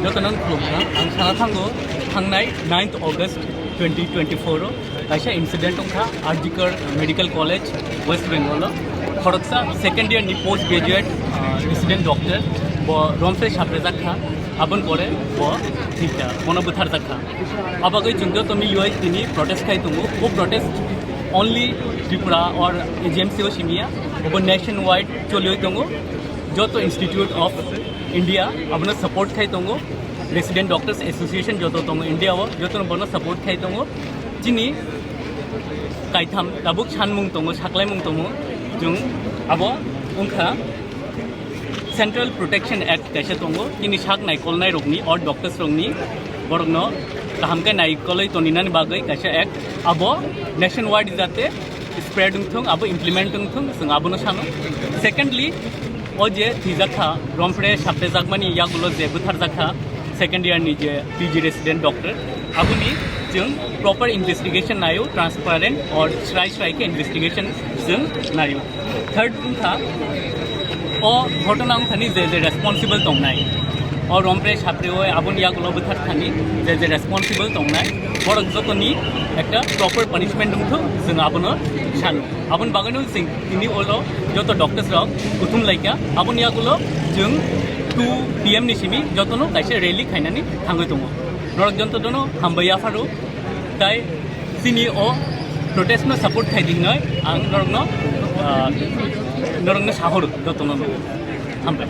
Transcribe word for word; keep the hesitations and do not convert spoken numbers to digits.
Jotono khulumkha, ang sana thango, thangnai ninth August twenty twenty-four o kaisa incident wngkha R G Kar Medical College, West Bengal o. Khoroksa second year ni post graduate, ah, resident doctor, bo romphre saprejakha, aboni pore bo thikha, bono butharjakha. Abagwi chwng joto milioi tini protest khai tongo. Bo protest only Tripura or A G M C o simiya, bo nationwide choliwi tongo. Joto Institute of India abono support khai tongo, Resident Doctors Association joto tongo India o, jotono bono support khai tongo. Chini kaitham tabuk sanmung tongo, saklaimung tongo, chwng abo wngkha Central Protection Act kaisa tongo, chini sak naikolnai rokni or doctors rokni borokno kaham khe naikolwi toninani bagwi kaisa act, abo nationwide jate spread wngthung, abo implement wngthung, chwng abono sano. Secondly, o je thwijakha, romphre saprejakmani yagulo je butharjakha second year ni je P G resident doctor, aboni chwng proper investigation naio, transparent or srai srai khe investigation chwng naio. Third wngkha, o ghotona wngthani je je responsible tongnai, o romphre sapreoi aboni yagulo butharthani je je responsible tongnai, borok jotoni ekta proper punishment wngthung, chwng abono sano. Aboni bagwino chwng tini ulo joto doctors rok kuthum laikha, aboni yagulo chwng two P M ni simi jotono kaisa rally khainani thangwi tongo. Norok jotono hambai yapharo, tai chini o protest no support khai di hinoi ang norokno, ah, norokno sahoro jotono hambai.